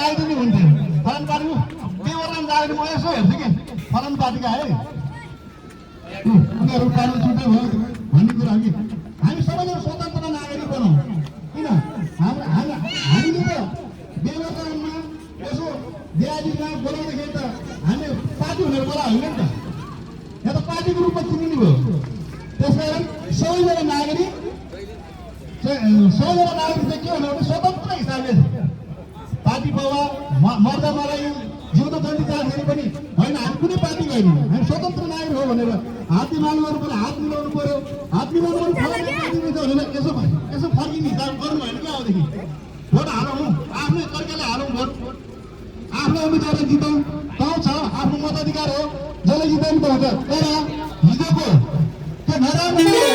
आइदिनु हुन्थ्यो फलान पार्टीको के गर्न जाँदाखेरि म यसो हेर्छु कि फलान पार्टीका है उनीहरू कानुन छुट्टै भयो भन्ने कुरा हो कि हामी सबैले स्वतन्त्र नागरिक बनाउँ किन हामीले त बेलुकामा यसो बिहालीमा बोलाउँदाखेरि त हामी पार्टी भनेर बोला होइन नि त यहाँ त पार्टीको रूपमा चिनिने भयो त्यसकारण सबैजना नागरिक चाहिँ के भन्यो भने स्वतन्त्र हिसाबले पार्टी बाबा मर्दा मलाई जिउँदो जन्ती जाँदाखेरि पनि होइन हामी कुनै पार्टी गएन हामी स्वतन्त्र नागरिक हो भनेर हात मिलाउनु गर्नु पऱ्यो हात मिलाउनु पऱ्यो हात मिलाउनु भनेर यसो फर्किने हिसाब गर्नु भएन क्या अबदेखि भोट हालौँ आफ्नै तरिकाले हालौँ भोट आफ्नो उम्मेदवारलाई जिताउँ पाउँछ आफ्नो मताधिकार हो जसले जिताउनु पाउँछ तर हिजोको त्यो नराम्रो